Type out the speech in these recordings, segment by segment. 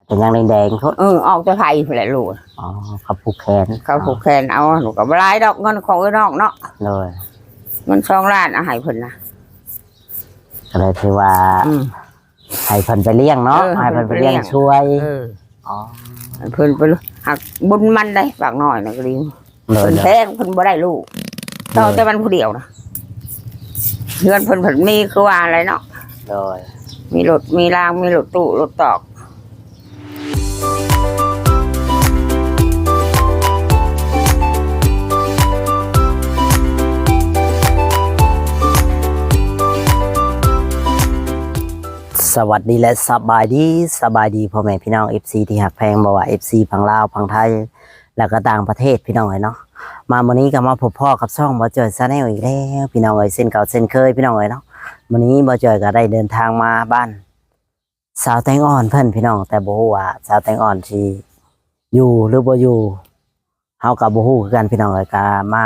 ເປັນຫຍັງແດງໆພຸ້ນ? ເອີ ອອກແຕ່ໄຜພຸ້ນແຫຼະລູກ. ອໍ ເຂົາຜູກແຂນ ເຂົາຜູກແຂນເອົາ. ລູກກໍບໍ່ຫຼາຍດອກ ເງິນຂອງເອື້ອຍນ້ອງເນາະ. ໂດຍ. ເງິນສອງລ້ານ ເອົາໃຫ້ເພິ່ນນະ ກໍເລີຍຖືວ່າ ອືມ ໃຫ້ເພິ່ນໄປລ້ຽງເນາະ. ເອີ ໃຫ້ເພິ່ນໄປລ້ຽງ ໃຫ້ເພິ່ນໄປລ້ຽງຊ່ວຍ. ເອີ ອໍ ໃຫ້ເພິ່ນໄປ ຫາກບຸນມັນໄດ໋ ປາກນ້ອຍນະກໍດີ. ໂດຍ ເພິ່ນແພງ ເພິ່ນບໍ່ໄດ້ລູກ ໂດຍ ຕໍ່ແຕ່ມັນຜູ້ດຽວນະ. ເຮືອນເພິ່ນ ເພິ່ນມີຄືວ່າຫັ້ນແຫຼະເນາະ. ໂດຍ. ມີລົດມີລາງ ມີລົດຕູ້ລົດຕອກ. ສະຫວັດດີ ແລະ ສະບາຍດີ ສະບາຍດີພໍ່ແມ່ພີ່ນ້ອງ ເອັຟຊີ ທີ່ຮັກແພງ ບໍ່ວ່າ ເອັຟຊີ ຝັ່ງລາວ ຝັ່ງໄທ ແລ້ວກໍຕ່າງປະເທດ ພີ່ນ້ອງເອີຍເນາະ. ມາມື້ນີ້ກໍມາພົບພໍ້ກັບຊ່ອງບ່າວຈ່ອຍ Channel ອີກແລ້ວ ພີ່ນ້ອງເອີຍ ເຊັ່ນເກົ່າເຊັ່ນເຄີຍ ພີ່ນ້ອງເອີຍເນາະ. ມື້ນີ້ບ່າວຈ່ອຍກໍໄດ້ເດີນທາງມາບ້ານສາວແຕງອ່ອນເພິ່ນ ພີ່ນ້ອງ, ແຕ່ບໍ່ຮູ້ວ່າສາວແຕງອ່ອນຊິຢູ່ຫຼືບໍ່ຢູ່ ເຮົາກໍບໍ່ຮູ້ຄືກັນ ພີ່ນ້ອງເອີຍ. ກໍມາ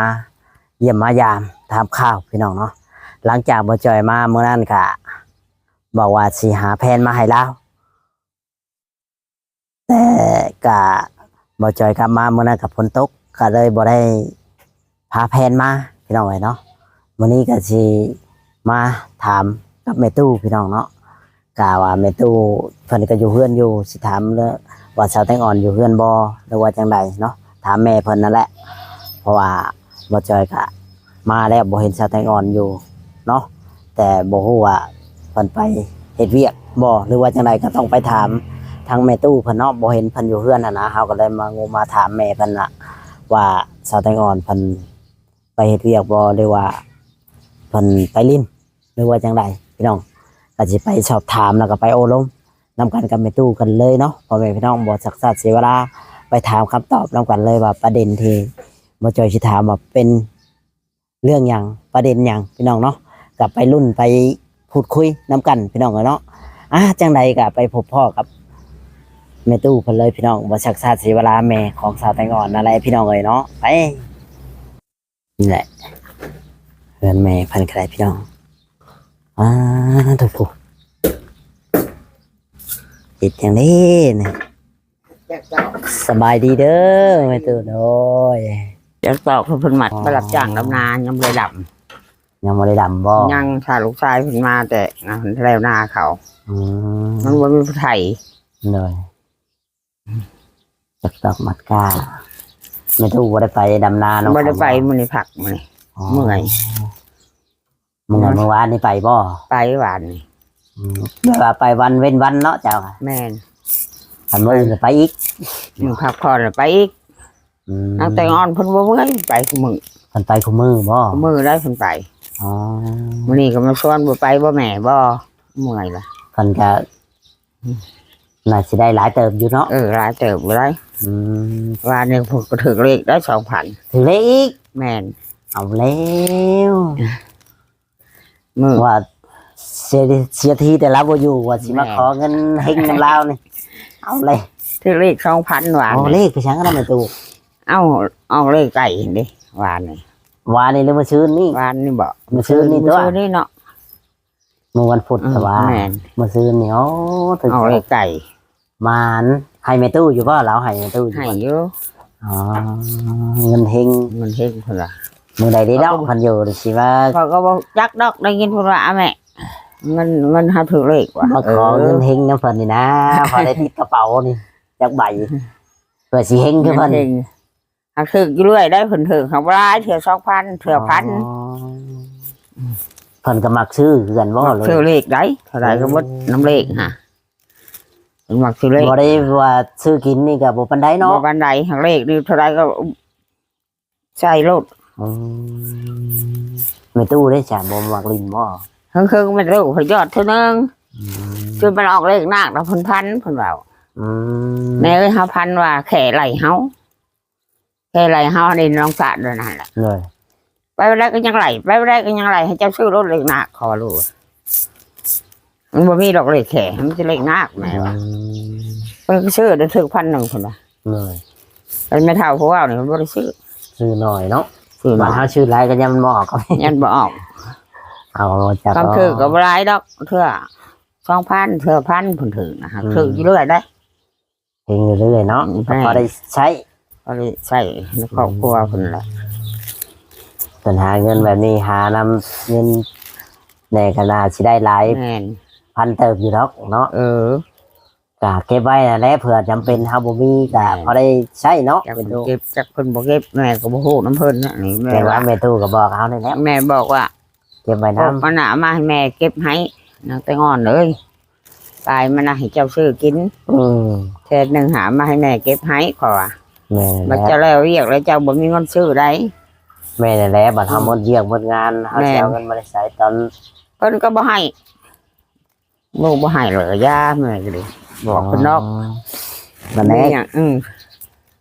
ຢ້ຽມມາຢາມຖາມຂ່າວ ພີ່ນ້ອງເນາະ. ຫຼັງຈາກບ່າວຈ່ອຍມາມື້ນັ້ນ ກໍບອກວ່າຊິຫາແຜ່ນມາໃຫ້ລາວ ແຕ່ກະ ບ່າວຈ່ອຍກັບມາມື້ນັ້ນກະຝົນຕົກ ກະເລີຍບໍ່ໄດ້ພາແຜ່ນມາ ພີ່ນ້ອງເອີຍເນາະ. ມື້ນີ້ກະຊິມາຖາມກັບແມ່ຕູ້ ພີ່ນ້ອງເນາະ, ກະວ່າແມ່ຕູ້ເພິ່ນກະຢູ່ເຮືອນຢູ່ ຊິຖາມເລື່ອງວ່າສາວແຕງອ່ອນຢູ່ເຮືອນບໍ່ ຫຼືວ່າຈັ່ງໃດເນາະ, ຖາມແມ່ເພິ່ນນັ້ນແຫຼະ. ເພາະວ່າບ່າວຈ່ອຍກະມາແລ້ວບໍ່ເຫັນສາວແຕງອ່ອນຢູ່ເນາະ, ແຕ່ບໍ່ຮູ້ວ່າ ເພິ່ນໄປເຮັດວຽກບໍ່ ຫຼືວ່າຈັ່ງໃດ ກໍຕ້ອງໄປຖາມທາງແມ່ຕູ້ເພິ່ນເນາະ, ບໍ່ເຫັນເພິ່ນຢູ່ເຮືອນຫັ້ນນະ. ເຮົາກໍເລີຍມາງຸມມາຖາມແມ່ເພິ່ນນະ ວ່າສາວແຕງອ່ອນເພິ່ນໄປເຮັດວຽກບໍ່ ຫຼືວ່າເພິ່ນໄປຫຼິ້ນ ຫຼືວ່າຈັ່ງໃດ ພີ່ນ້ອງ. ກໍຊິໄປສອບຖາມ ແລ້ວກໍໄປໂອ້ລົມນຳກັນກັບແມ່ຕູ້ກັນເລີຍເນາະ ພໍ່ແມ່ພີ່ນ້ອງ. ບໍ່ຊັກຊ້າເສຍເວລາ ໄປຖາມຄຳຕອບນຳກັນເລີຍ ວ່າປະເດັນທີ່ບ່າວຈ່ອຍຊິຖາມວ່າເປັນ ເລື່ອງຫຍັງ ປະເດັນຫຍັງ ພີ່ນ້ອງເນາະ, ກໍໄປລຸ້ນໄປພູດຄຸຍນຳກັນ ພີ່ນ້ອງເອີຍເນາະ. ອ່າ ຈັ່ງໃດກໍໄປພົບພໍ້ກັບແມ່ຕູ້ເພິ່ນເລີຍ ພີ່ນ້ອງ. ບໍ່ຊັກຊ້າເສຍເວລາ ແມ່ຂອງສາວແຕງອ່ອນນັ້ນແຫຼະ ພີ່ນ້ອງເອີຍເນາະ. ໄປ ນີ້ແຫຼະ ເຮືອນແມ່ເພິ່ນກໍໄດ້ ພີ່ນ້ອງ. ອ່າ ໂທ້ ເຮັດຫຍັງເດ້ນີ້? ສະບາຍດີເດີແມ່ຕູ້. ໂດຍ. ຈັກຕອກເພິ່ນມັດໄປຮັບຈ້າງດຳນາ ຍັງບໍ່ໄດ້ດຳ. ຍັງບໍ່ໄດ້ດຳບໍ່? ຍັງ. ຖ້າລູກຊາຍເພິ່ນມາແຕ່ແລ້ວນາເຂົາ. ອືມ. ມັນບໍ່ມີຜູ້ໄຖ. ໂດຍ. ຈັກຕອກມັດກ້າ. ແມ່ຕູ້ບໍ່ໄດ້ໄປດຳນາເນາະ? ບໍ່ໄດ້ໄປ. ມື້ນີ້ພັກ ມື້ນີ້. ອໍ. ເມື່ອຍ. ມື້ ມື້ວານນີ້ໄປບໍ່? ໄປວານນີ້. ອືມ. ແບບວ່າໄປວັນເວັ້ນວັນເນາະເຈົ້າ? ແມ່ນ. ຄັນມື້ອື່ນກໍໄປອີກ? ມື້ພັກຜ່ອນລະໄປອີກ. ອືມ. ນາງແຕງອ່ອນເພິ່ນບໍ່ເມື່ອຍ ໄປຄູ່ມື້. ເພິ່ນໄປຄູ່ມື້ບໍ່? ຄູ່ມື້ໄດ໋ເພິ່ນໄປ. ອໍ. ມື້ນີ້ກໍມາຊວນ ບໍ່ໄປບໍ່ແມ່ບໍ່? ເມື່ອຍລະ. ເພິ່ນກໍ ອືມ ໜ້າຊິໄດ້ຫຼາຍເຕີບຢູ່ເນາະ? ເອີ ຫຼາຍເຕີບຢູ່ໄດ໋. ອືມ. ວານນີ້ເພິ່ນກໍຖືກເລກໄດ້ສອງພັນ. ຖືກເລກອີກ? ແມ່ນ. ເອົາແລ້ວ ມື້ ວ່າເສຍ ເສຍທີແຕ່ລາວບໍ່ຢູ່ ວ່າຊິມາ ແມ່ນ ຂໍເງິນເຮັງນຳລາວນີ້. ເອົາເລີຍ ຖືກເລກສອງພັນວານ. ອໍ ເລກໄປຫຍັງນະແມ່ຕູ້? ເອົ້າ ອອກເລກໄກ່ເດ້ວານນີ້. ວານນີ້ຫຼືມື້ຊືນນີ້? ວານນີ້ບໍ? ມື້ຊືນນີ້ຕົວະ ມື້ຊືນນີ້ເນາະ. ມື້ວັນພຸດ. ອືມ. ແຕ່ວ່າ ແມ່ນ ມື້ຊືນນີ້ ໂອ້ ຖືກ ເອົາໄກ່ ໝານ. ໃຫ້ແມ່ຕູ້ຢູ່ບໍ່? ລາວໃຫ້ແມ່ຕູ້ຢູ່ບໍ່? ໃຫ້ຢູ່. ອໍ ເງິນເຮັງ ເງິນເຮັງເພິ່ນວ່າ. ມື້ໃດເດ້ເນາະ ເຂົາກໍ ເພິ່ນຢູ່ຊິວ່າ ເຂົາກໍບໍ່ຈັກດອກ. ໄດ້ຍິນເພິ່ນວ່າ ອາແມ່ ເງິນ ເງິນເຮົາຖືກເລກວ່າ ມາຂໍ ເອີ ເງິນເຮັງນຳເພິ່ນນີ້ນາ ພໍໄດ້ຕິດກະເປົານີ້ຈັກໃບ ເພື່ອຊິເຮັງຄືເພິ່ນ. ເງິນເຮັງ ຫາກຖືກຢູ່ເລື້ອຍໄດ໋. ເພິ່ນຖືກຫາກບໍ່ຫຼາຍ ເທື່ອສອງພັນ ເທື່ອພັນ. ອໍ ເພິ່ນກໍມັກຊື້ຄືກັນບໍ່? ມັກຊື້ເລກໄດ໋ ເທົ່າໃດກໍໝົດ ໂອ້ ນຳເລກຫາ. ເພິ່ນມັກຊື້ເລກ ບໍ່ໄດ້ວ່າຊື້ກິນນີ້ກໍບໍ່ປານໃດເນາະ? ບໍ່ປານໃດ. ຫາກເລກນີ້ເທົ່າໃດກໍໃສ່ໂລດ. ອືມ. ແມ່ຕູ້ເດ້ ຈະບໍ່ມັກຫຼິ້ນບໍ່? ເຄິ່ງໆ ແມ່ຕູ້ເພິ່ນຢອດເທື່ອໜຶ່ງ. ອືມ. ຄືມັນອອກເລກນາກນະ ເພິ່ນພັນ ເພິ່ນເວົ້າ. ອືມ. ແມ່ເອີຍ ເຮົາພັນວ່າແຂ້ໄລ່ເຮົາ ແຄ່ໄລ່ເຮົາໃນໜອງສາດນັ້ນແຫຼະ. ໂດຍ. ໄປບໍ່ໄດ້ກໍຍັງໄລ່ ໄປບໍ່ໄດ້ກໍຍັງໄລ່ ໃຫ້ເຈົ້າຊື້ໂລດເລກນາກ ເຂົາວ່າລູກ. ມັນບໍ່ມີດອກເລກແຂ້ ມັນຊິເລກນາກແມ່ວ່າ. ອືມ. ເພິ່ນກໍຊື້ໄດ້ຖືກພັນໜຶ່ງ ເພິ່ນວ່າ. ໂດຍ. ແຕ່ແມ່ເຖົ້າຜູ້ເວົ້ານີ້ມັນບໍ່ໄດ້ຊື້. ຊື້ໜ້ອຍເນາະ. ຊື້ໜ້ອຍ. ບ້ານເຮົາຊື້ຫຼາຍກໍຍັງບໍ່ອອກ. ຍັງບໍ່ອອກ. ເອົາຈາກ ຄຳຖືກກໍບໍ່ຫຼາຍດອກ ເທື່ອສອງພັນ ເທື່ອພັນ ເພິ່ນຖືກນະ. ອືມ. ຖືກຢູ່ເລື້ອຍໄດ໋. ເຮັດຢູ່ເລື້ອຍເນາະ ອືມ ກໍພໍໄດ້ໃຊ້ ພໍໄດ້ໃຊ້ໃນຄອບຄົວ ອືມ ເພິ່ນແຫຼະ. ເພິ່ນຫາເງິນແບບນີ້ ຫານຳເງິນແດ່ກໍໜ້າຊິໄດ້ຫຼາຍ ແມ່ນ ພັນເຕີບຢູ່ດອກເນາະ. ເອີ ກໍເກັບໄວ້ຫັ້ນແຫຼະ ເພື່ອຈຳເປັນເຮົາບໍ່ມີກໍ ແມ່ນ ພໍໄດ້ໃຊ້ເນາະ. ຈັກເພິ່ນເກັບ ຈັກເພິ່ນບໍ່ເກັບ ແມ່ກໍບໍ່ຮູ້ນຳເພິ່ນນະ. ນີ້ແມ່ ແຕ່ວ່າ ວ່າແມ່ຕູ້ກໍບອກເຮົານີ້ແຫຼະ ແມ່ບອກວ່າ ເກັບໄວ້ນຳ ອອກມານະ ເອົາມາໃຫ້ແມ່ເກັບໃຫ້ ນາງແຕງອ່ອນເອີຍ. ປາຍມັນນະໃຫ້ເຈົ້າຊື້ກິນ ອືມ ແສນໜຶ່ງຫາມາໃຫ້ແມ່ເກັບໃຫ້ ຂ້ອຍວ່າ. ແມ່ນແຫຼະ ບັດເຈົ້າແລ້ວວຽກແລ້ວ ເຈົ້າບໍ່ມີເງິນຊື້ໃດ໋. ແມ່ນແຫຼະ ບັດເຮົາ ອືມ ໝົດວຽກໝົດງານ ເຮົາ ແມ່ນ ຊິເອົາເງິນມາໄດ້ໃສ ຕອນ ເພິ່ນກໍບໍ່ໃຫ້ ລູກບໍ່ໃຫ້ເລີຍ ຢ່າ ແມ່ກໍດີ ບອກເພິ່ນເນາະ. ອໍ ນັ້ນແຫຼະ ມີຫຍັງ ອືມ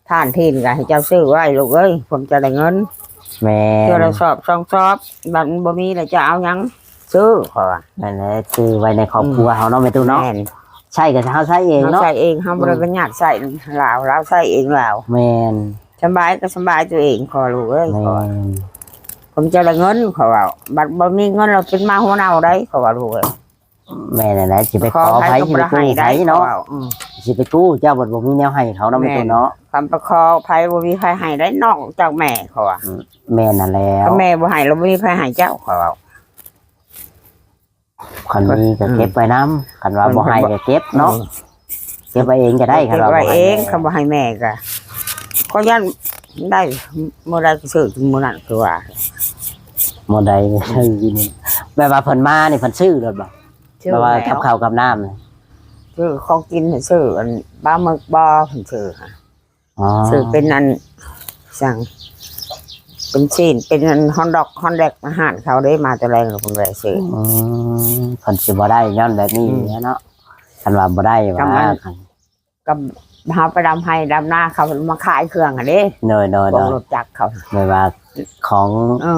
ທ່ານທີນກໍໃຫ້ເຈົ້າຊື້ໄວ້ລູກເອີຍ ເພິ່ນຈະໄດ້ເງິນ. ແມ່ນ ເທື່ອລະສອບສອງສອບ ບັດມັນບໍ່ມີແລ້ວຈະເອົາຫຍັງຊື້ ຂ້ອຍວ່າ. ນັ້ນແຫຼະ ຊື້ໄວ້ໃນຄອບຄົວ ອືມ ເຮົາເນາະ ແມ່ຕູ້ເນາະ. ແມ່ນ ໃຊ້ກໍເຮົາໃຊ້ເອງເນາະ ເຮົາໃຊ້ເອງ ເຮົາບໍ່ໄດ້ໄປຍາກໃຊ້ລາວ ລາວໃຊ້ເອງລາວ. ແມ່ນ ສຳບາຍກໍສຳບາຍຕົວເອງ ຂໍລູກເອີຍ ແມ່ນ ຂໍ ເພິ່ນຈະໄດ້ເງິນ ຂ້ອຍເວົ້າ. ບັດບໍ່ມີເງິນລະເປັນໝາຫົວເນົ່າໄດ໋ ຂ້ອຍວ່າລູກເອີຍ. ແມ່ນແຫຼະ ຊິໄປຂໍໃຜ ຊິໄປກູ້ໃຜເນາະ. ອືມ ຊິໄປກູ້ເຈົ້າ ບັດບໍ່ມີແນວໃຫ້ເຂົາເນາະ ແມ່ນ ແມ່ຕູ້ເນາະ. ຄຳໄປຂໍໃຜ ບໍ່ມີໃຜໃຫ້ໄດ້ ນອກຈາກແມ່ ເຂົາວ່າ. ອືມ ແມ່ນນັ້ນແຫຼະ ຄັນແມ່ບໍ່ໃຫ້ລະບໍ່ມີໃຜໃຫ້ເຈົ້າ ເຂົາເວົ້າ. ຄັນມີກໍເກັບໄວ້ນຳ ອືມ ຄັນວ່າບໍ່ໃຫ້ກໍເກັບເນາະ. ເອີ ເກັບໄວ້ເອງກໍໄດ້ ຄັນວ່າບໍ່ໃຫ້ແມ່ ເກັບໄວ້ເອງ ຄັນບໍ່ໃຫ້ແມ່ກໍ ກໍຢ້ານໄດ້ ມື້ໃດກໍຊື້ມື້ນັ້ນ ຄືວ່າ ມື້ໃດກໍຊື້ຢູ່ນີ້. ແບບວ່າເພິ່ນມານີ້ ເພິ່ນຊື້ໂລດບໍ່? ຊື້ ແບບວ່າ ແລ້ວ ກັບເຂົ້າກັບນ້ຳນີ້ ຊື້ຂອງກິນ ຊື້ອັນປາໝຶກບໍ່ ເພິ່ນຊື້ຫະ. ອໍ ຊື້ເປັນອັນ ສັງ ເປັນຊີ້ນ ເປັນອັນຮອດດອກຮອດແດກ ອາຫານເຂົາເດ້ ມາແຕ່ແລງແລ້ວເພິ່ນແວ່ຊື້. ອືມ ເພິ່ນຊິບໍ່ໄດ້ຍ້ອນແບບນີ້ ອືມ ແຫຼະເນາະ. ຄັນວ່າບໍ່ໄດ້ວ່າ ກັບອັນ ກັບເຮົາໄປດຳໄຮ່ດຳນາ ເຂົາມາຂາຍເຄື່ອງຫັ້ນເດ້. ໂດຍໆໆ ພວກລົດຈັກເຂົາ ແບບວ່າຂອງ ເອີ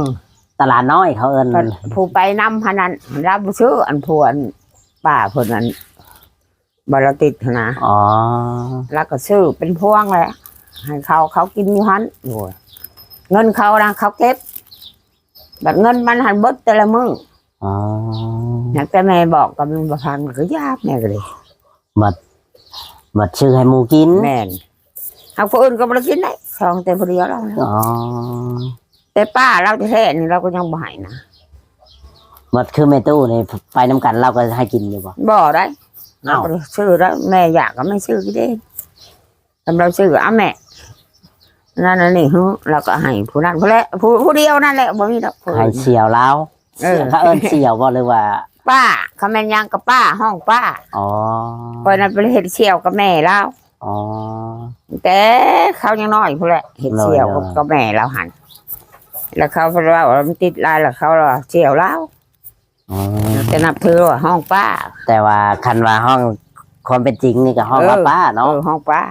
ຕະຫຼາດນ້ອຍເຂົາເອີ້ນ ເພິ່ນຜູ້ໄປນຳຫັ້ນນັ້ນ ລາວບໍ່ຊື້ ອັນຜູ້ອັນປ້າເພິ່ນນັ້ນ ບໍ່ລະຕິດຫັ້ນນະ. ອໍ ລາວກໍຊື້ເປັນພວງແຫຼະ ໃຫ້ເຂົາ ເຂົາກິນຢູ່ຫັ້ນ. ໂອ້ຍ ເງິນເຂົານະເຂົາເກັບ ບັດເງິນມັນຫັ້ນເບິດແຕ່ລະມື້. ອໍ ຫາກແຕ່ແມ່ບອກກໍມັນບໍ່ຟັງ ກໍຢາກແມ່ກໍເລີຍ ບັດ ບັດຊື້ໃຫ້ໝູ່ກິນ. ແມ່ນ ຫາກຜູ້ອື່ນກໍບໍ່ໄດ້ກິນໄດ໋ ຊອງແຕ່ຜູ້ດຽວລາວນະ. ອໍ ແຕ່ປ້າລາວແທ້ໆນີ້ລາວກໍຍັງບໍ່ໃຫ້ນະ. ບັດຄືແມ່ຕູ້ນີ້ໄປນຳກັນ ລາວກໍໃຫ້ກິນຢູ່ບໍ່? ບໍ່ໄດ໋. ອ້າວ ລາວບໍ່ໄດ້ຊື້ໄດ໋ ແມ່ຢາກກໍແມ່ຊື້ກິນເອງ. ຄັນລາວຊື້ ອາ ແມ່ ນັ້ນອັນນີ້ ລາວກໍໃຫ້ຜູ້ນັ້ນ ຜູ້ແລະ ຜູ້ ຜູ້ດຽວນັ້ນແຫຼະ ບໍ່ມີດອກ ໃຫ້ສ່ຽວລາວ. ເອີ ເຂົາເອີ້ນສ່ຽວບໍ່ ຫຼືວ່າ ປ້າ ເຂົາແມ່ນຫຍັງກໍປ້າ ຮ້ອງປ້າ. ອໍ ຂ້ອຍນັ້ນໄປເຮັດສ່ຽວກັບແມ່ລາວ. ອໍ ແຕ່ເຂົາຍັງນ້ອຍພຸ້ນແຫຼະ ເຮັດສ່ຽວ ໂດຍໆ ກັບ ກັບແມ່ລາວຫັ້ນ ແລ້ວເຂົາເວົ້າວ່າມັນຕິດຫຼາຍ ແລ້ວເຂົາວ່າສ່ຽວລາວ. ອໍ ແຕ່ນັບຖືວ່າຮ້ອງປ້າ ແຕ່ວ່າຄັນວ່າຮ້ອງຄວາມເປັນຈິງນີ້ກໍຮ້ອງວ່າ ເອີ ປ້າເນາະ. ເອີ ຮ້ອງປ້າ.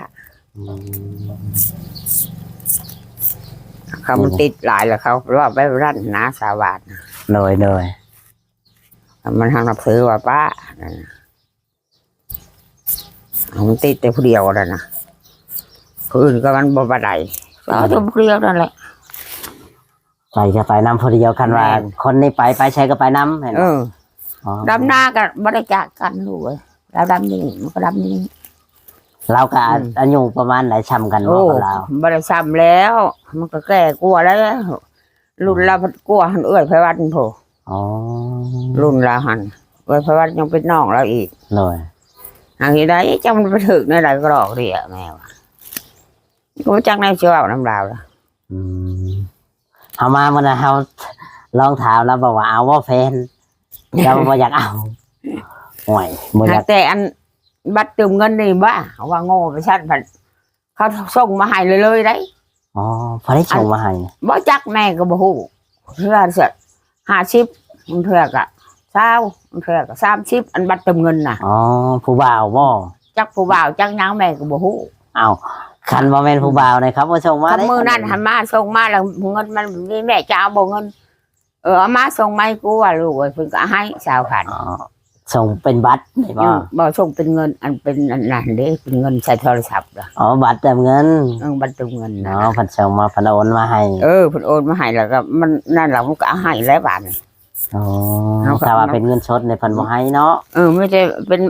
ອືມ ຄຳມັນຕິດຫຼາຍແລ້ວ ເຂົາເວົ້າໄປນັ້ນນະ ສາວບ້ານ. ໂດຍໆ ມັນຮັກນັບຖືວ່າປ້າ ມັນຕິດແຕ່ຜູ້ດຽວນັ້ນນະ ຜູ້ອື່ນກໍມັນບໍ່ປານໃດ ເອົາແຕ່ຜູ້ດຽວນັ້ນແຫຼະ. ໄປກໍໄປນຳຜູ້ດຽວ ຄັນວ່າ ແມ່ນ ຄົນນີ້ໄປ ໄປໃສກໍໄປນຳ ແມ່ນບໍ່? ເອີ ອໍ ດຳນາກໍບໍ່ໄດ້ຈາກກັນລູກເອີຍ ລາວດຳຢູ່ນີ້ ມັນກໍດຳຢູ່ນີ້. ລາວກໍ ອືມ ອາຍຸປະມານໃດ ຊ່ຳກັນບໍ່ກັບລາວ? ໂອ້ ບໍ່ໄດ້ຊ່ຳແລ້ວ ມັນກໍແກ່ກວ່າແລ້ວ ລຸ້ນລາວພັດກວ່າຫັ້ນ ເອື້ອຍໄພວັນພຸ້ນ. ອໍ ລຸ້ນລາວຫັ້ນ ເອື້ອຍໄພວັນຍັງເປັນນ້ອງລາວອີກ. ໂດຍ ຫາກເຮັດໃດ ຈັກມັນໄປຖືກແນວໃດກໍດອກເດ້ຍ ແມ່ວ່າ ກໍບໍ່ຈັກແນວຊິເວົ້ານຳລາວລະ. ອືມ ເຮົາມາມື້ນັ້ນ ເຮົາລອງຖາມລາວ ບອກວ່າເອົາບໍ່ແຟນ ລາວບໍ່ຢາກເອົາ. ໂອ້ຍ ບໍ່ຢາກ ແຕ່ອັນບັດຕື່ມເງິນນີ້ບ້າ ວ່າໂງ່ໄປຊັ້ນ ເຂົາສົ່ງມາໃຫ້ເລີຍໆໄດ໋. ອໍ ໃຜສົ່ງມາໃຫ້? ບໍ່ຈັກ ແມ່ກໍບໍ່ຮູ້ ເທື່ອ ຫ້າສິບ ບາງເທື່ອກໍຊາວ ບາງເທື່ອກໍສາມສິບ ອັນບັດຕື່ມເງິນນະ. ອໍ ຜູ້ບ່າວບໍ່? ຈັກຜູ້ບ່າວຈັກຫຍັງແມ່ກໍບໍ່ຮູ້. ອ້າວ ຄັນບໍ່ແມ່ນຜູ້ບ່າວນີ້ ເຂົາບໍ່ສົ່ງມາເດ້. ມື້ນັ້ນຫັ້ນມາສົ່ງມາແລ້ວ ເງິນມັນມີ ແມ່ຈະເອົາບໍ່ເງິນ? ເອີ ເອົາມາສົ່ງມາໃຫ້ກູວ່າລູກເອີຍ ເພິ່ນກໍໃຫ້ຊາວພັນ. ອໍ ສົ່ງເປັນບັດນີ້ບໍ່? ອືມ ບໍ່ ສົ່ງເປັນເງິນ ອັນເປັນອັນນັ້ນເດ້ ເປັນເງິນໃສ່ໂທລະສັບລະ. ອໍ ບັດເຕີມເງິນ. ເອີ ບັດເຕີມເງິນ. ອໍ ເພິ່ນສົ່ງມາ ເພິ່ນໂອນມາໃຫ້. ເອີ ເພິ່ນໂອນມາໃຫ້ ແລ້ວກໍມັນນັ້ນລະ ມັນກໍເອົາໃຫ້ແລ້ວບາດນີ້. ອໍ ເຮົາກໍ ຖ້າວ່າເປັນເງິນສົດນີ້ເພິ່ນບໍ່ໃຫ້ເນາະ. ເອີ ມີແຕ່ເປັນ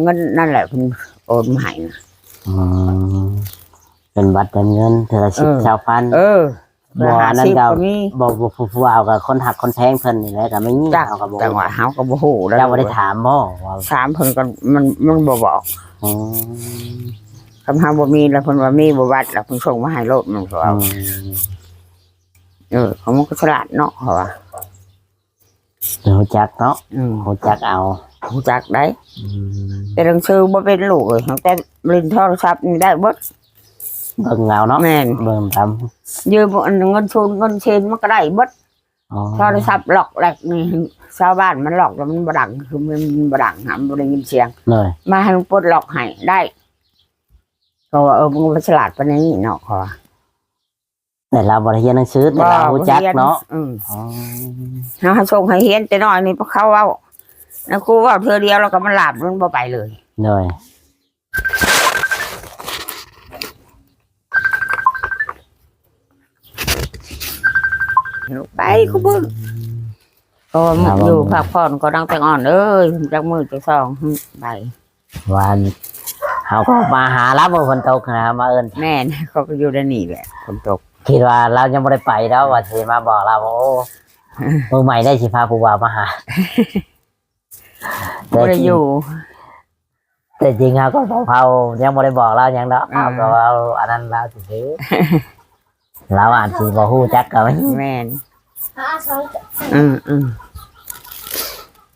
ເງິນນັ້ນແຫຼະ ເພິ່ນໂອນມາໃຫ້ນະ. ອືມ ເປັນບັດເປັນເງິນເທື່ອລະສິບ ເອີ ຊາວພັນ ເອີ ບໍ່ ອັນນັ້ນກໍ ກໍມີ ບໍ່ ບໍ່ ຜູ້ ຜູ້ເອົາກໍຄົນຮັກຄົນແພງເພິ່ນນີ້ແຫຼະ ກໍມີ ຈັກ ເຮົາກໍບໍ່ ຈັງຫວະເຮົາກໍບໍ່ຮູ້ແລ້ວ ເຈົ້າບໍ່ໄດ້ຖາມບໍ່ວ່າ ຖາມເພິ່ນກໍມັນ ມັນບໍ່ບອກ ອືມ ຄັນເຮົາບໍ່ມີແລ້ວເພິ່ນວ່າມີບໍ່ບັດ ແລ້ວເພິ່ນສົ່ງມາໃຫ້ໂລດ ມັນກໍເອົາ ອືມ ເອີ ເຂົາມັນກໍສະຫຼາດເນາະ ເຂົາວ່າ ຮູ້ຈັກເນາະ ອືມ ຮູ້ຈັກເອົາ ຮູ້ຈັກໄດ້ ອືມ ແຕ່ໜັງສືບໍ່ເປັນລູກເອີຍ ຕັ້ງແຕ່ຫຼິ້ນໂທລະສັບນີ້ໄດ້ເບິດ ເບິ່ງເອົາເນາະ ແມ່ນ ເບິ່ງຕາມ ຢືມອັນເງິນສູນເງິນເຊນມັນກໍໄດ້ເບິດ ອໍ ໂທລະສັບລັອກແລັກນີ້ ຊາວບ້ານມັນລັອກແລ້ວມັນບໍ່ດັງ ຄືມັນບໍ່ດັງຫາ ມັນບໍ່ໄດ້ຍິນສຽງ ໂດຍ ມາໃຫ້ມັນປົດລັອກໃຫ້ໄດ້ ເຂົາວ່າ ເອີ ມຶງບໍ່ສະຫຼາດປານນີ້ເນາະ ເຂົາວ່າ ແຕ່ລາວບໍ່ໄດ້ຮຽນໜັງສື ແຕ່ລາວຮູ້ຈັກເນາະ ອືມ ອໍ ເຮົາສົ່ງໃຫ້ຮຽນແຕ່ນ້ອຍນີ້ ເຂົາເວົ້າ ນາຄູເວົ້າເທື່ອດຽວ ແລ້ວກໍມັນຫຼາບ ມັນບໍ່ໄປເລີຍ ໂດຍ ໄປຄູ່ມື້ ອືມ ເພາະວ່າຢູ່ພັກຜ່ອນກໍນັ່ງແຕ່ອ່ອນເອີຍ ຈັກມື້ຈັກສອງ ໄປ ວ່າເຮົາກໍມາຫາລາວມື້ຝົນຕົກຫັ້ນນະ ມາເອີ້ນ ແມ່ນ ເຂົາກໍຢູ່ໃນນີ້ແຫຼະ ຝົນຕົກ ຄິດວ່າລາວຍັງບໍ່ໄດ້ໄປດອກ ວ່າຊິມາບອກລາວວ່າ ໂອ້ ມື້ໃໝ່ໄດ້ຊິພາຜູ້ບ່າວມາຫາ ບໍ່ໄດ້ຢູ່ ແຕ່ຈິງ ແຕ່ຈິງເຮົາກໍບໍ່ເຮົາຍັງບໍ່ໄດ້ບອກລາວຫຍັງດອກ ເອີ ເຮົາກໍເວົ້າອັນນັ້ນລາວຊື່ໆ ລາວອາດຊິບໍ່ຮູ້ຈັກກໍມີ ແມ່ນ ອືມ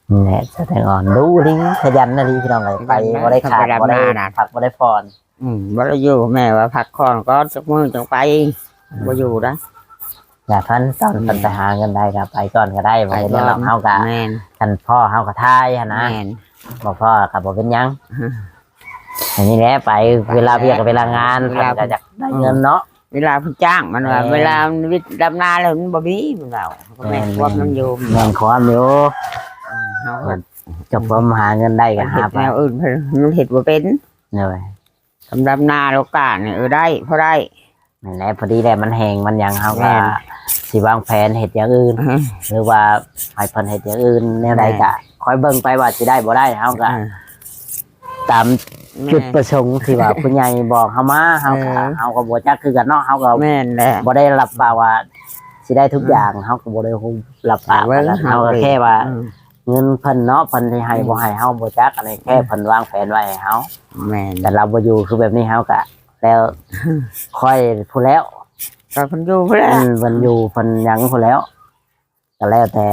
ໆ ນີ້ແຫຼະ ສາວແຕງອ່ອນດຸລິງ ຂະຫຍັນອີ່ຫຼີພີ່ນ້ອງເອີຍ ໄປບໍ່ໄດ້ຂາດ ບໍ່ໄດ້ພັກ ບໍ່ໄດ້ຜ່ອນ ອືມ ບໍ່ໄດ້ຢູ່ ແມ່ວ່າພັກຜ່ອນກ່ອນ ຈັກມື້ຈັ່ງໄປ ອືມ ບໍ່ຢູ່ນະ ຢ່າພັນ ຕອນເພິ່ນໄປຫາເງິນໄດ້ກໍໄປກ່ອນກໍໄດ້ ບໍ່ເປັນຫຍັງດອກ ເຮົາກໍ ແມ່ນ ຄັນພໍ້ເຮົາກໍຖ່າຍຫັ້ນນະ ແມ່ນ ບໍ່ພໍ້ກໍບໍ່ເປັນຫຍັງ ອືມ ອັນນີ້ແຫຼະ ໄປເວລາວຽກ ເວລາງານ ເວລາເພິ່ນກໍຢາກໄດ້ເງິນເນາະ ເວລາເພິ່ນຈ້າງ ມັນວ່າ ແມ່ນ ເວລາວິດດຳນາແລ້ວມັນບໍ່ມີ ມັນເວົ້າ ແມ່ນ ແມ່ນຄວາມມັນຢູ່ ແມ່ນຄວາມຢູ່ ອືມ ເຮົາກໍ ເຈົ້າຄວາມຫາເງິນໄດ້ກໍຫາໄປ ເຮັດແນວອື່ນເພິ່ນເຮັດບໍ່ເປັນ ໂດຍ ສຳລັບນາໂລການີ້ ເອີ ໄດ້ ພໍໄດ້ ນັ້ນແຫຼະ ພໍດີແຫຼະ ມັນແຫ້ງມັນຫຍັງ ເຮົາກໍ ແມ່ນ ຊິວາງແຜນເຮັດຢ່າງອື່ນ ອືມ ຫຼືວ່າໃຫ້ເພິ່ນເຮັດຢ່າງອື່ນແນວໃດ ແມ່ນ ກໍຄອຍເບິ່ງໄປວ່າຊິໄດ້ບໍ່ໄດ້ ເຮົາກໍ ອ່າ ຕາມ ແມ່ນ ຈຸດປະສົງທີ່ວ່າຜູ້ໃຫຍ່ບອກເຮົາມາ ເຮົາກໍ ເອີ ເຮົາກໍບໍ່ຈັກຄືກັນເນາະ ເຮົາກໍ ແມ່ນແຫຼະ ບໍ່ໄດ້ຮັບປາກວ່າຊິໄດ້ທຸກຢ່າງ ອືມ ເຮົາກໍບໍ່ໄດ້ຮັບປາກ ເອີ ເຮົາກໍແຄ່ວ່າ ອືມ ເງິນເພິ່ນເນາະ ເພິ່ນຊິໃຫ້ ອືມ ບໍ່ໃຫ້ເຮົາບໍ່ຈັກ ອັນນີ້ແຄ່ ອືມ ເພິ່ນວາງແຜນໄວ້ໃຫ້ເຮົາ ແມ່ນ ແຕ່ລາວບໍ່ຢູ່ຄືແບບນີ້ ເຮົາກໍ ແລ້ວ ຂ້ອຍພຸ້ນແລ້ວ ກໍເພິ່ນຢູ່ພຸ້ນແຫຼະ ອືມ ເພິ່ນຢູ່ເພິ່ນຫຍັງພຸ້ນແລ້ວ ກໍແລ້ວແຕ່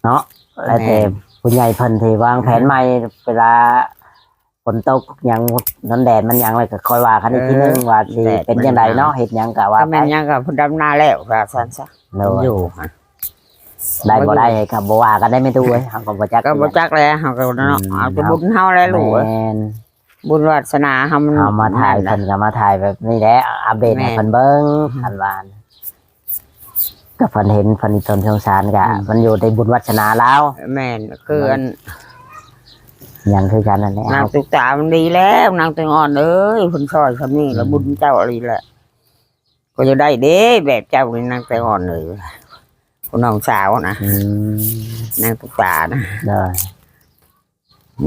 ເນາະ ແລ້ວແຕ່ ແມ່ນ ຜູ້ໃຫຍ່ເພິ່ນທີ່ວາງແຜນໃໝ່ ເວລາຝົນຕົກຫຍັງ ມັນແດດມັນຫຍັງ ແລ້ວກໍຄ່ອຍວ່າກັນອີກທີໜຶ່ງ ເອີ ວ່າຊິເປັນຈັ່ງໃດເນາະ ເຮັດຫຍັງກໍວ່າໄປ ແມ່ນຫຍັງກໍເພິ່ນດຳນາແລ້ວວ່າຊັ້ນຊະ ໂດຍ ຢູ່ຫັ້ນ ໄດ້ບໍ່ໄດ້ກໍບໍ່ວ່າກັນໄດ້ແມ່ຕູ້ເອີຍ ເຮົາກໍບໍ່ຈັກ ກໍບໍ່ຈັກແຫຼະ ເຮົາກໍເນາະ ອືມ ເອົາແຕ່ບຸນເຮົາແຫຼະລູກເອີຍ ແມ່ນ ບຸນວາດສະໜາເຮົາມັນ ເຮົາມາຖ່າຍ ແມ່ນນະ ເພິ່ນກໍມາຖ່າຍແບບນີ້ແຫຼະ ອັບເດດໃຫ້ ແມ່ນ ເພິ່ນເບິ່ງ ອືມ ຄັນວ່າ ກໍເພິ່ນເຫັນ ເພິ່ນອີ່ຕົນສົງສານ ກໍ ອືມ ມັນຢູ່ໃນບຸນວາດສະໜາລາວ ແມ່ນ ຄືອັນ ຫຍັງຄືກັນນັ້ນແຫຼະ ນາງຕຸກຕາມັນດີແລ້ວ ນາງແຕງອ່ອນເອີຍ ເພິ່ນຊ່ອຍສ່ຳນີ້ລະ ອືມ ບຸນເຈົ້າອີ່ຫຼີແຫຼະ ກໍຢາກໄດ້ເດ້ ແບບເຈົ້ານີ້ ນາງແຕງອ່ອນເອີຍ ຜູ້ນ້ອງສາວນະ ອືມ ນາງຕຸກຕານະ ໂດຍ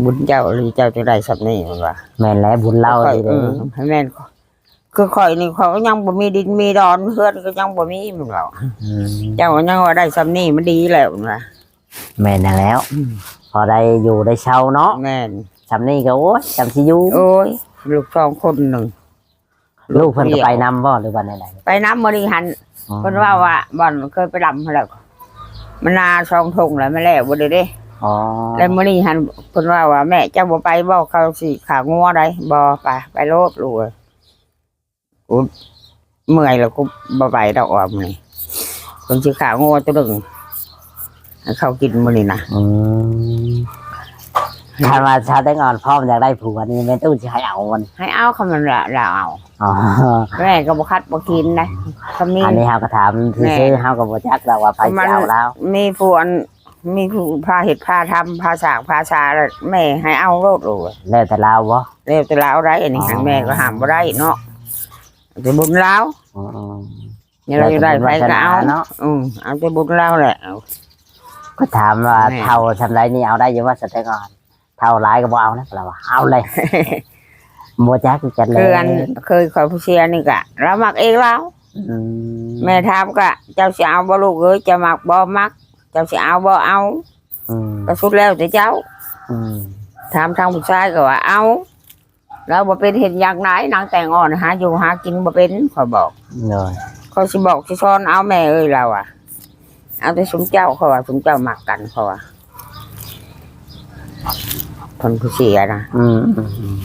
ບຸນເຈົ້າອີ່ຫຼີ ເຈົ້າຈຶ່ງໄດ້ສ່ຳນີ້ ເພິ່ນວ່າ ແມ່ນແຫຼະ ບຸນລາວ ຂ້ອຍ ອີ່ຫຼີ ເອີ ແມ່ນ ຄືຂ້ອຍນີ້ ຂ້ອຍກໍຍັງບໍ່ມີດິນມີດອນ ເຮືອນກໍຍັງບໍ່ມີ ເພິ່ນເວົ້າ ອືມ ເຈົ້າກໍຍັງວ່າໄດ້ສ່ຳນີ້ມັນດີແລ້ວ ເພິ່ນວ່າ ແມ່ນຫັ້ນແຫຼ້ວ ອືມ ພໍໄດ້ຢູ່ໄດ້ເຊົາເນາະ ແມ່ນ ສ່ຳນີ້ກໍ ໂອ້ຍ ສ່ຳຊິຢູ່ ໂອ້ຍ ລູກສອງຄົນໜຶ່ງ ລູກເພິ່ນກໍໄປນຳບໍ່ ຫຼືວ່າແນວໃດ? ໄປນຳມື້ນີ້ຫັ້ນ ອໍ ເພິ່ນເວົ້າວ່າ ບ່ອນເຄີຍໄປລຳຫັ້ນແຫຼະ ມັນນາສອງທົ່ງແລ້ວ ມັນແລ້ວບໍ່ໄດ້ເດ້ ອໍ ແລ້ວມື້ນີ້ຫັ້ນ ເພິ່ນເວົ້າວ່າ ແມ່ເຈົ້າບໍ່ໄປບໍ່ ເຂົາຊິຂ້າງົວໃດ໋ ບໍ່ ໄປ ໄປໂລດລູກເອີຍ ກູເມື່ອຍແລ້ວ ກູບໍ່ໄປດອກວ່າມື້ນີ້ ເພິ່ນຊິຂ້າງົວໂຕໜຶ່ງ ໃຫ້ເຂົາກິນມື້ນີ້ນະ ອືມ ຄັນວ່າຊາວແຕງອ່ອນພ້ອມຢາກໄດ້ຜົວນີ້ ແມ່ຕູ້ຊິໃຫ້ເອົາບໍ່? ໃຫ້ເອົາ ຄັນມັນລາວເອົາ ອໍ ແມ່ກໍບໍ່ຂັດບໍ່ຂີນໃດ໋ ຄັນມີ ອັນນີ້ເຮົາກໍຖາມຊື່ໆ ແມ່ນ ເຮົາກໍບໍ່ຈັກດອກວ່າໃຜຊິເອົາລາວ ມີຜູ້ອັນ ມີຜູ້ພາເຮັດພາທຳ ພາສ້າງພາສາ ແລ້ວແມ່ໃຫ້ເອົາໂລດໂລດ ແລ້ວແຕ່ລາວບໍ່? ແລ້ວແຕ່ລາວໄດ໋ ອັນນີ້ ອໍ ແມ່ກໍຫ້າມບໍ່ໄດ້ເນາະ ແຕ່ບຸນລາວ ອືມໆ ແລ້ວລາວຢາກໄດ້ໃຜກໍເອົາ ແລ້ວແຕ່ບຸນວາສະໜາເນາະ ອືມ ເອົາແຕ່ບຸນລາວແຫຼະ ກໍຖາມວ່າ ແມ່ນ ເຖົ້າສ່ຳໃດນີ້ເອົາໄດ້ຢູ່ບໍ່ ສາວແຕງອ່ອນ? ເຖົ້າຫຼາຍກໍບໍ່ເອົານະ ລາວວ່າ ເອົາເລີຍ ບໍ່ຈັກຄືກັນແຫຼະ ຄືອັນເຄີຍຂ້ອຍຜູ້ເສຍນີ້ກະລາວມັກເອງລາວ. ອືມ ແມ່ຖາມກະ ເຈົ້າຊິເອົາບໍ່ລູກເອີຍ? ເຈົ້າມັກບໍ່? ມັກ. ເຈົ້າຊິເອົາບໍ່? ເອົາ. ອືມ ກະສຸດແລ້ວແຕ່ເຈົ້າ. ອືມ ຖາມທາງຜູ້ຊາຍກະວ່າເອົາ. ລາວບໍ່ເປັນເຮັດຫຍັງໄດ້ ນາງແຕງອ່ອນຫາຢູ່ຫາກິນບໍ່ເປັນ ຂ້ອຍບອກ. ໂດຍ ຂ້ອຍຊິບອກຊິສອນເອົາແມ່ເອີຍ ລາວວ່າ ເອົາແຕ່ຊຸມເຈົ້າ ເຂົາວ່າ ຊຸມເຈົ້າມັກກັນ ເຂົາວ່າ ເພິ່ນຜູ້ເສຍນະ. ອືມ ອືມ ອືມ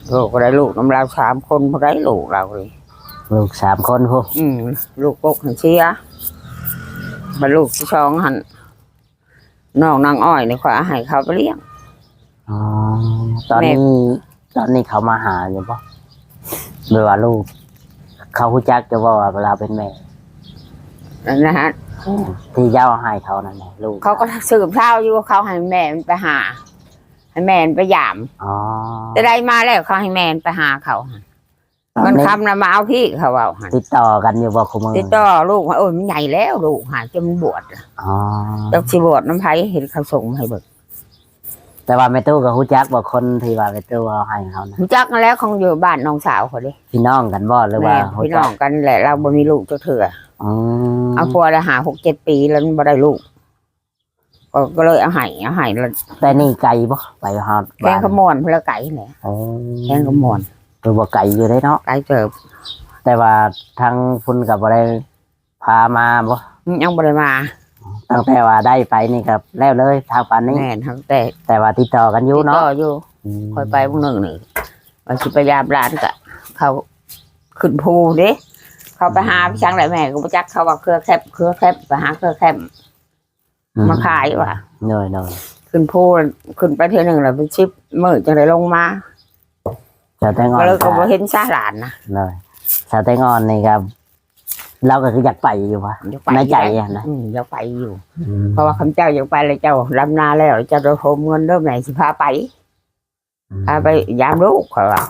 ລູກກໍໄດ້ລູກນຳລາວສາມຄົນ ຜູ້ໃດລູກລາວນີ້ ລູກສາມຄົນພຸ້ນ. ອືມ ລູກກົກຫັ້ນເສຍ ບັດລູກທີສອງຫັ້ນ ນ້ອງນາງອ້ອຍນີ້ ຂ້ອຍເອົາໃຫ້ເຂົາໄປລ້ຽງ. ອໍ ຕອນນີ້ ແມ່ ຕອນນີ້ເຂົາມາຫາຢູ່ບໍ່? ແບບວ່າລູກ ເຂົາຮູ້ຈັກຢູ່ບໍ່ວ່າລາວເປັນແມ່? ອັນນັ້ນ ທີ່ເຈົ້າໃຫ້ເຂົານັ້ນແຫຼະ ລູກ ເຂົາກໍສືບຂ່າວຢູ່ ເຂົາໃຫ້ແມ່ມັນໄປຫາ ໃຫ້ແມ່ມັນໄປຢາມ. ອໍ ແຕ່ໃດມາແລ້ວ ເຂົາໃຫ້ແມ່ມັນໄປຫາເຂົາ. ຕອນ ເງິນ ນີ້ ຄຳນະມາເອົາພີ້ ເຂົາເວົ້າຫັ້ນ. ຕິດຕໍ່ກັນຢູ່ບໍ່ຄູ່ມື້? ຕິດຕໍ່ ລູກ ໂອ້ຍ ມັນໃຫຍ່ແລ້ວ ລູກຫາ ຈົນມັນບວດ. ອໍ ຈັກຊິບວດນຳໃຜ ເຫັນເຂົາສົ່ງມາໃຫ້ເບິ່ງ. ແຕ່ວ່າແມ່ຕູ້ກໍຮູ້ຈັກບໍ່ ຄົນທີ່ວ່າແມ່ຕູ້ເອົາໃຫ້ເຂົານະ? ຮູ້ຈັກຫັ້ນແຫຼະ ຂອງຢູ່ບ້ານນ້ອງສາວເຂົາເດ້. ພີ່ນ້ອງກັນບໍ່ ຫຼືວ່າ ແມ່ນ ພີ່ນ້ອງກັນແຫຼະ ລາວບໍ່ມີລູກຈັກເທື່ອ. ອືມ ເອົາຜົວໄດ້ຫ້າ ຫົກ ເຈັດປີແລ້ວ ມັນບໍ່ໄດ້ລູກ ກໍ ກໍເລີຍເອົາໃຫ້ ເອົາໃຫ້ແລ້ວ. ແຕ່ນີ້ໄກບໍ່ ໄປຮອດ ແຂວງຄຳມ່ວນພຸ້ນລະ ໄກແຫຼະ. ໂອ້ ແຂວງຄຳມ່ວນ ຖືວ່າໄກຢູ່ເດ້ເນາະ ໄກເຕີບ. ແຕ່ວ່າທາງພຸ້ນກໍບໍ່ໄດ້ພາມາບໍ່? ອືມ ຍັງບໍ່ໄດ້ມາ. ຕັ້ງແຕ່ວ່າໄດ້ໄປນີ້ກໍແລ້ວເລີຍ ທາງປານນີ້? ແມ່ນ ຕັ້ງແຕ່ ແຕ່ວ່າຕິດຕໍ່ກັນຢູ່ເນາະ? ຕິດຕໍ່ຢູ່. ອືມ ຂ້ອຍໄປມື້ໜຶ່ງນີ້ ວ່າຊິໄປຢາມຫຼານ ກໍເຂົາຂຶ້ນພູເດ້ ເຂົາໄປຫາ ອືມ ໄປທາງໃດ ແມ່ກໍບໍ່ຈັກ ເຂົາວ່າເຄືອແຄບ ເຄືອແຄບ ໄປຫາເຄືອແຄບ ອືມ ມາຂາຍວ່າ. ໂດຍໆ ຂຶ້ນພູ ຂຶ້ນໄປເທື່ອໜຶ່ງແລ້ວເປັນສິບມື້ຈັ່ງໄດ້ລົງມາ. ສາວແຕງອ່ອນ ກໍເລີຍກໍບໍ່ເຫັນສາຫຼານນະ. ໂດຍ ສາວແຕງອ່ອນນີ້ກໍ ລາວກໍຄືຢາກໄປຢູ່ຫວາ? ຢາກໄປ ໃນໃຈຫັ້ນນະ? ອືມ ຢາກໄປຢູ່. ອືມ ເພາະວ່າຄຳເຈົ້າຢາກໄປແລ້ວ ເຈົ້າດຳນາແລ້ວ ເຈົ້າໄດ້ໂຮມເງິນເດີ ແມ່ຊິພາໄປ. ອືມ ພາໄປຢາມລູກ ຂ້ອຍວ່າ.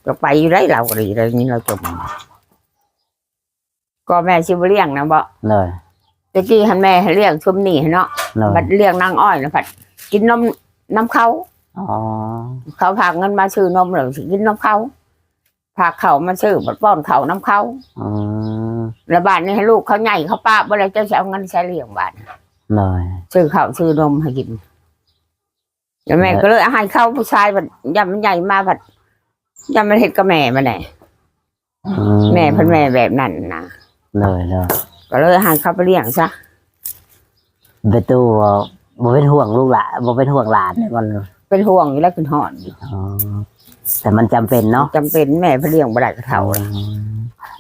ຢາກໄປຢູ່ໄດ໋ ລາວກໍດີ ໄດ້ຍິນລາວຈົ່ມ ກໍແມ່ຊິບໍ່ລ້ຽງນະບໍ? ໂດຍ ແຕ່ກີ້ຫັ້ນແມ່ໃຫ້ລ້ຽງຊຸມນີ້ຫັ້ນເນາະ. ໂດຍ ບັດລ້ຽງນາງອ້ອຍນະ ພັດກິນນົມນຳເຂົາ. ອໍ ເຂົາຝາກເງິນມາຊື້ນົມ ແລ້ວຊິກິນນຳເຂົາ ຝາກເຂົ້າມາຊື້ ບັດປ້ອນເຂົ້ານຳເຂົາ. ອືມ ແລ້ວບາດນີ້ໃຫ້ລູກເຂົາໃຫຍ່ ເຂົາປະບໍ່ແລ້ວ ເຈົ້າຊິເອົາເງິນໃສລ້ຽງບາດ? ໂດຍ ຊື້ເຂົ້າຊື້ນົມໃຫ້ກິນ. ແລ້ວແມ່ ເອີ ກໍເລີຍເອົາໃຫ້ເຂົາ ຜູ້ຊາຍບັດ ຢ້ານມັນໃຫຍ່ມາບັດ ຢ້ານມັນເຮັດກັບແມ່ມັນແຫຼະ. ອືມ ແມ່ເພິ່ນແມ່ແບບນັ້ນນະ. ໂດຍໆ ກໍເລີຍໃຫ້ເຂົາໄປລ້ຽງຊະ. ແມ່ຕູ້ບໍ່ເປັນຫ່ວງລູກຫຼານ ບໍ່ເປັນຫ່ວງຫຼານແມ່ນບໍ່? ເປັນຫ່ວງຢູ່ແລ້ວ ເປັນຫ່ວງຢູ່. ອໍ ແຕ່ມັນຈຳເປັນເນາະ ຈຳເປັນ ແມ່ເພິ່ນລ້ຽງບໍ່ໄດ້ກໍເຖົ້າແລ້ວ. ອື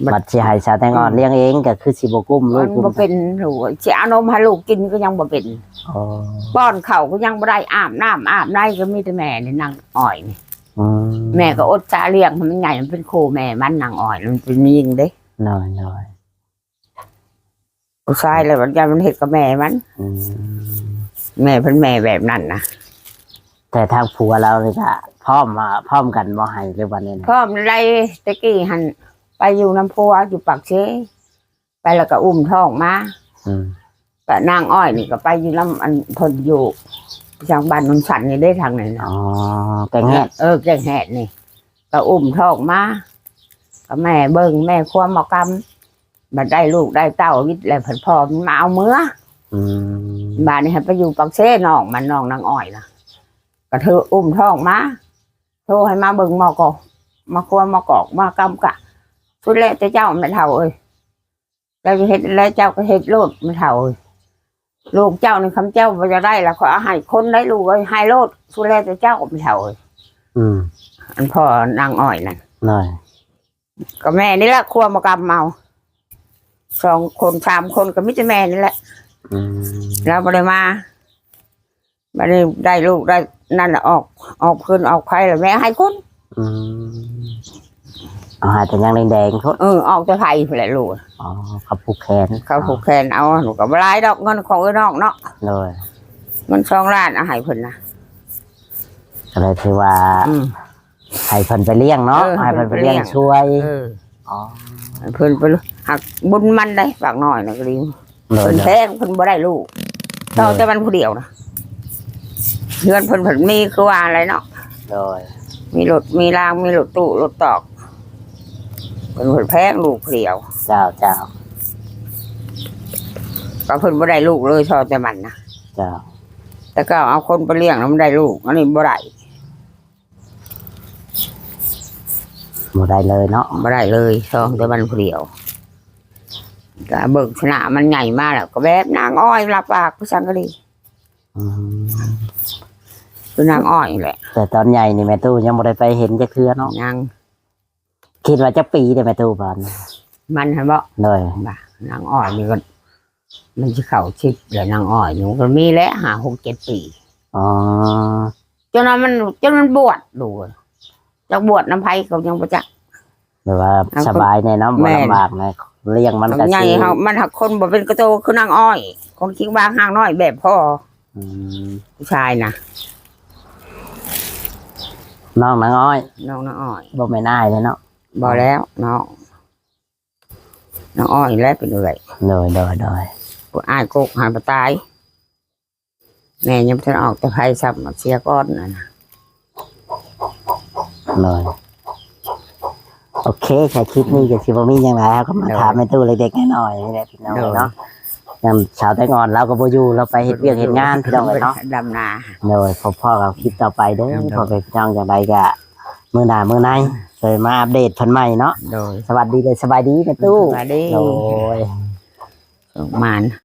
ມ ບັດ ບັດຊິໃຫ້ສາວແຕງອ່ອນ ອືມ ລ້ຽງເອງກໍຄືຊິບໍ່ກຸ້ມ ລູກ ມັນບໍ່ເປັນ ລູກ ຊິເອົານົມໃຫ້ລູກກິນກໍຍັງບໍ່ເປັນ. ອໍ ປ້ອນເຂົ້າກໍຍັງບໍ່ໄດ້ ອາບນ້ຳອາບໃນກໍມີແຕ່ແມ່ນີ້ ນາງອ້ອຍນີ້. ອືມ ແມ່ກໍອົດສາລ້ຽງໃຫ້ມັນໃຫຍ່ ມັນເປັນຄູ່ແມ່ມັນ ນາງອ້ອຍ ມັນເປັນຍິງເດ້. ໂດຍໆ ຜູ້ຊາຍແລ້ວມັນຢ້ານມັນເຮັດກັບແມ່ມັນ. ອືມ ແມ່ເພິ່ນແມ່ແບບນັ້ນນະ. ແຕ່ທາງຜົວລາວນີ້ກະພ້ອມວ່າ ພ້ອມກັນບໍ່ໃຫ້ ຫຼືວ່າແນວໃດ? ພ້ອມໄດ້ ແຕ່ກີ້ຫັ້ນໄປຢູ່ນຳຜົວຢູ່ປາກເຊ ໄປແລ້ວກໍອຸ້ມທ້ອງມາ. ອືມ ກະນາງອ້ອຍນີ້ກໍໄປຢູ່ນຳອັນເພິ່ນຢູ່ທາງບ້ານໂນນສັນນີ້ເດ້ ທາງນັ້ນນະ. ອໍ ແກ້ງແຮດ. ເອີ ແກ້ງແຮດນີ້ ກໍອຸ້ມທ້ອງມາ ກໍແມ່ເບິ່ງ ແມ່ຄວາມເອົາກຳ ບັດໄດ້ລູກໄດ້ເຕົ້າວິດແລ້ວ ພັດພໍ່ມັນມາເອົາເມືອ. ອືມ ບາດນີ້ໃຫ້ໄປຢູ່ປາກເຊ ນ້ອງມັນ ນ້ອງນາງອ້ອຍນະ ກໍຖືກອຸ້ມທ້ອງມາ ໂທໃຫ້ມາເບິ່ງໝໍກອກ ມາຄວາມໝໍກອກ ມາກຳກະ ສຸດແລ້ວແຕ່ເຈົ້າແມ່ເຖົ້າເອີຍ ເຈົ້າຈະເຮັດແລ້ວ ເຈົ້າກໍເຮັດໂລດແມ່ເຖົ້າເອີຍ. ລູກເຈົ້ານີ້ ຄຳເຈົ້າບໍ່ຢາກໄດ້ລະ ຂ້ອຍເອົາໃຫ້ຄົນໄດ້ລູກເອີຍ ໃຫ້ໂລດ ສຸດແລ້ວແຕ່ເຈົ້າແມ່ເຖົ້າເອີຍ. ອືມ ອັນພໍ່ນາງອ້ອຍນັ້ນ ໂດຍ ກໍແມ່ນີ້ແຫຼະຄວາມມາກຳເອົາ ສອງຄົນສາມຄົນກໍມີແຕ່ແມ່ນີ້ແຫຼະ. ອືມ ລາວບໍ່ໄດ້ມາ ບັດນີ້ໄດ້ລູກໄດ້ນັ້ນລະ ອອກ ອອກເພິ່ນອອກໄພລະ ແມ່ໃຫ້ຄົນ. ອືມ ເອົາໃຫ້ແຕ່ຍັງແດງໆພຸ້ນ. ເອີ ອອກແຕ່ໄພພຸ້ນແຫຼະລູກ. ອໍ ເຂົາຜູກແຂນ ເຂົາຜູກແຂນເອົາ. ລູກກໍບໍ່ຫຼາຍດອກ ເງິນຂອງເອື້ອຍນ້ອງເນາະ. ໂດຍ ເງິນສອງລ້ານເອົາໃຫ້ເພິ່ນນະ ກໍເລີຍຖືວ່າ ອືມ ໃຫ້ເພິ່ນໄປລ້ຽງເນາະ. ເອີ ໃຫ້ເພິ່ນໄປລ້ຽງ ໃຫ້ເພິ່ນໄປລ້ຽງຊ່ວຍ. ເອີ ອໍ ໃຫ້ເພິ່ນໄປ ຮັກບຸນມັນໄດ໋ ປາກນ້ອຍນະກໍດີ. ໂດຍ ເພິ່ນແພງ ເພິ່ນບໍ່ໄດ້ລູກ ໂດຍ ຕໍ່ແຕ່ມັນຜູ້ດຽວນະ. ເຮືອນເພິ່ນ ເພິ່ນມີຄືວ່າຫັ້ນແຫຼະເນາະ. ໂດຍ ມີລົດມີລາງ ມີລົດຕູ້ລົດຕອກ ເພິ່ນ ເພິ່ນແພງລູກຜູ້ດຽວ. ເຈົ້າ ເຈົ້າ ກໍເພິ່ນບໍ່ໄດ້ລູກເລີຍ ຊອແຕ່ມັນນະ. ເຈົ້າ ແຕ່ເກົ່າເອົາຄົນໄປລ້ຽງແລ້ວມັນໄດ້ລູກ ອັນນີ້ບໍ່ໄດ້ ບໍ່ໄດ້ເລີຍເນາະ. ບໍ່ໄດ້ເລີຍ ຊອແຕ່ມັນຜູ້ດຽວ ກໍເບິ່ງລັກສະນະມັນໃຫຍ່ມາແລ້ວ ກໍແບບນາງອ້ອຍລາວປາກ ຄືສັງກະລີ. ອືມ ຄືນາງອ້ອຍແຫຼະ. ແຕ່ຕອນໃຫຍ່ນີ້ແມ່ຕູ້ຍັງບໍ່ໄດ້ໄປເຫັນຈັກເທື່ອເນາະ. ຍັງ. ຄິດວ່າຈັກປີເດແມ່ຕູ້ບາດນີ້? ມັນຫັ້ນບໍ? ໂດຍ. ນາງອ້ອຍນີ້ກໍ ມັນຊິເຂົ້າສິບແລ້ວ ນາງອ້ອຍນີ້ ມັນກໍມີແຫຼະ ຫ້າ ຫົກ ເຈັດ ປີ. ອໍ ຈົນວ່າມັນ ຈົນມັນບວດ ດູ ຈັກບວດນຳໃຜກໍຍັງບໍ່ຈັກ. ແບບວ່າ ເອົາ ສະບາຍແນ່ເນາະ ແມ່ນ ບໍ່ລຳບາກນະ ລ້ຽງມັນກໍໃຫຍ່. ເຮົາ ມັນຫາກຄົນບໍ່ເປັນກະໂຕຄືນາງອ້ອຍ ຄົນຄິງບາງຮ່າງນ້ອຍແບບພໍ່. ອືມ ຜູ້ຊາຍນະ ນ້ອງນາງອ້ອຍ ນ້ອງນາງອ້ອຍ ບໍ່ແມ່ນອ້າຍເດ້ເນາະ. ບໍ່ແລ້ວ ນ້ອງ ນາງອ້ອຍແຫຼະເປັນເອື້ອຍ. ໂດຍ ໂດຍ ໂດຍ. ຜູ້ອ້າຍກົກຫາບໍ່ຕາຍ ແມ່ຍັງບໍ່ທັນອອກແຕ່ໄພຊ້ຳ ເສຍກ່ອນນັ້ນນະ. ໂດຍ ໂອເຄ ໃນຄລິບນີ້ກໍຊິບໍ່ມີຫຍັງຫຼາຍ ເຮົາກໍມາ ໂດຍ ຖາມແມ່ຕູ້ເລັກໆນ້ອຍໆນີ້ແຫຼະພີ່ນ້ອງເນາະ. ໂດຍ ຢ່າງສາວແຕງອ່ອນລາວກໍບໍ່ຢູ່ ລາວໄປເຮັດວຽກເຮັດງານພີ່ນ້ອງເອີຍເນາະ. ດຳນາ. ໂດຍ ພໍ້ກັນຄລິບຕໍ່ໄປເດີ. ໂດຍ ພໍ່ແມ່ພີ່ນ້ອງ ຈັ່ງໃດກໍມື້ໜ້າມື້ໃນ ໂດຍ ມາອັບເດດເພິ່ນໃໝ່ເນາະ. ໂດຍ ສະຫວັດດີເດີ ສະບາຍດີແມ່ຕູ້. ສະບາຍດີ. ໂດຍ ໂຊກໝານ.